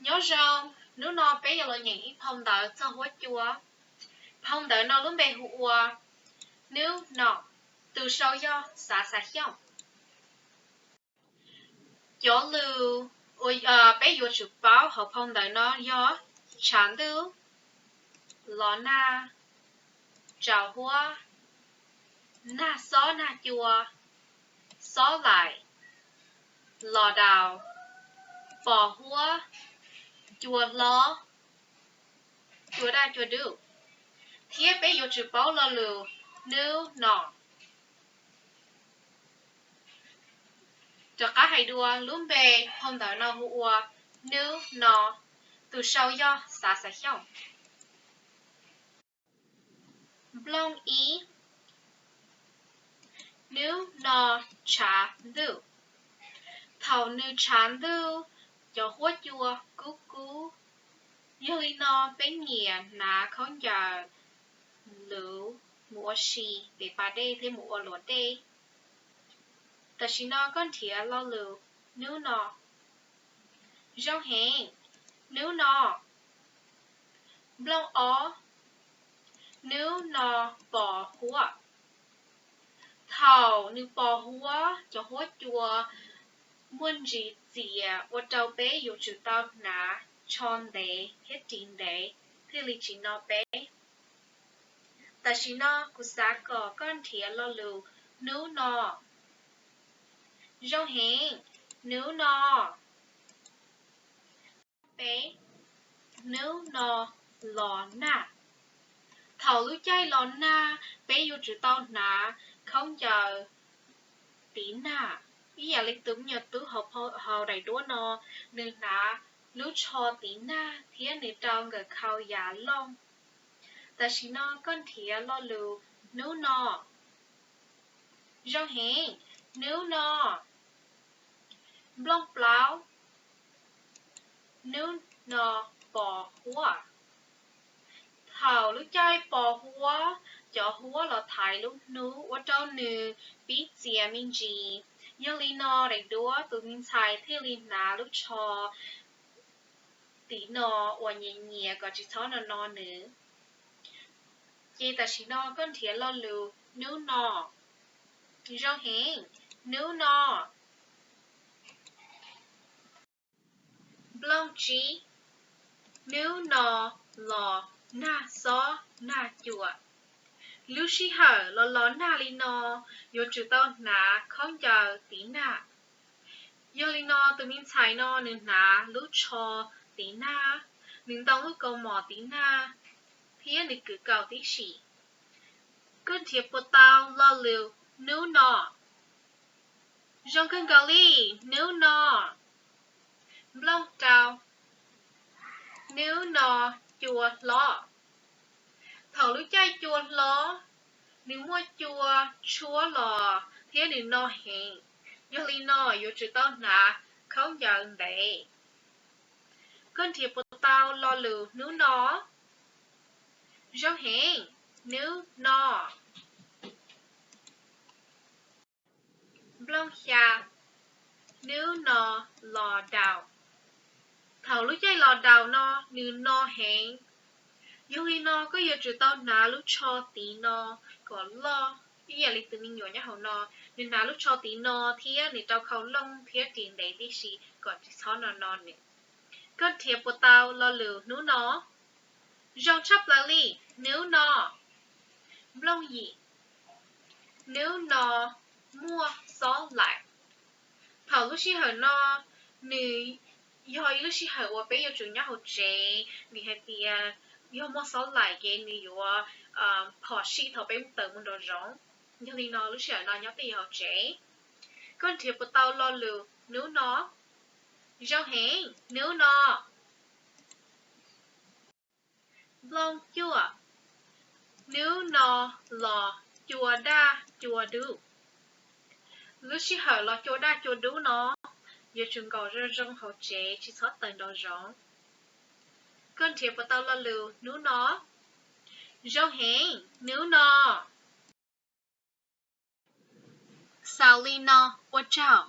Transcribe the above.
Nyob zoo, hnub no peb yuav los nyeem ib phau ntawv txog huab cua. Phau ntawv no lub npe hu ua Hnub No, tus sau yog Xav Xav Xyooj. Cov lus uas peb yuav tsum paub hauv phau ntawv no yog tshav ntuj, los nag, tsaus huab, nag xob nag cua, xob laim, los daus, pos huab, cua hlob, cua daj cua dub, thiab peb yuav tsum paub lo lus hnub no. Rov qab hais dua, lub npe phau ntawv no hu ua Hnub No, tus sau yog Xav Xav Xyooj. Nplooj ib, hnub no tshav ntuj. Thaum nws tshav ntuj, cov huab cua kub kub, yog li no peb nyiam hnav khaub ncaws luv mus ua si pem pas dej thiab mus ua luam dej. Tam sim no koj nrhiav lo lus hnub no. Zoo heev, hnub no. Nplooj ob, hnub no pos huab. Thaum nws pos huab, cov huab cua muaj ntsis txias ua rau peb yuav tsum tau hnav tsho ntev thiab ris ntev thiaj li tsis no peb. Tam sim no kuv xav kom koj nrhiav lo lus hnub no. Zoo heev, hnub no. Peb, hnub no los nag. Thaum lub caij los nag peb yuav tsum tau hnav khaub ncaws tiv nag. Ib yam li tus me nyuam tub hauv daim duab no, nws hnav lub tsho tiv nag thiab nws rau nkawm khau yav looj. Tam sim no koj nrhiav lo lus hnub no. Zoo heev, hnub no. Nplooj plaub, hnub no pos huab. Thaum lub caij pos huab, cov huab los thaiv lub hnub ua rau nws pib txias me ntsis. Yog li no daim duab tus me ntxhais thiaj li hnav lub tsho tiv no uas nyias nyias kom tsis txhob no no nws. Ces tam sim no koj nrhiav lo lus hnub no. Zoo heev, hnub no. Nplooj tsib, hnub no los nag xob nag cua. Lub sij hawm los los nag li no, yuav tsum tau hnav khaub ncaws tiv nag. Yog li no tus me ntxhais no nws hnav lub tsho tiv nag, nws ntoo lub kaus mom tiv nag, thiab nws kwv kaus tib si. Koj nrhiav puas tau lo lus hnub no? Zoo kawg nkaus li, hnub no. Nplooj rau, hnub no cua hlob. Thaum lub caij cua hlob, nws muaj cua tshuab los thiab nws no heev, yog li no yuav tsum tau hnav khaub ncaws ntev. Koj nrhiav puas tau lo lus hnub no? Zoo heev, hnub no. Nplooj xya, hnub no los daus. Thaum lub caij los daus no, nws no heev, yog li no koj yuav tsum tau hnav lub tsho tiv no kom loj, ib yam li tus me nyuam nyob hauv no, nws hnav lub tsho tiv no thiab nws rau khau looj thiab ris ntev tib si kom tsis txhob no no nws. Koj nrhiav puas tau lo lus hnub no? Zoo tshaj plaws li, hnub no. Nplooj yim, hnub no muaj xob laim. Thaum lub sij hawm no, nws yog ib lub sij hawm uas peb yuav tsum nyob hauv tsev, vim hais tias yog muaj xob laim ces nws yuav phom sij thaum peb mus tawm mus nraum zoov. Yog li no lub sij hawm no nyob twj ywm hauv tsev. Koj nrhiav puas tau lo lus hnub no? Zoo heev, hnub no. Nplooj cuaj, hnub no los cua daj cua dub. Lub sij hawm los cua daj cua dub no, yuav tsum nkaum zoo zoo hauv tsev tsis txhob tawm nraum zoov. Koj nrhiav puas tau lo lus hnub no? Zoo heev, hnub no. Xaus li no, ua tsaug.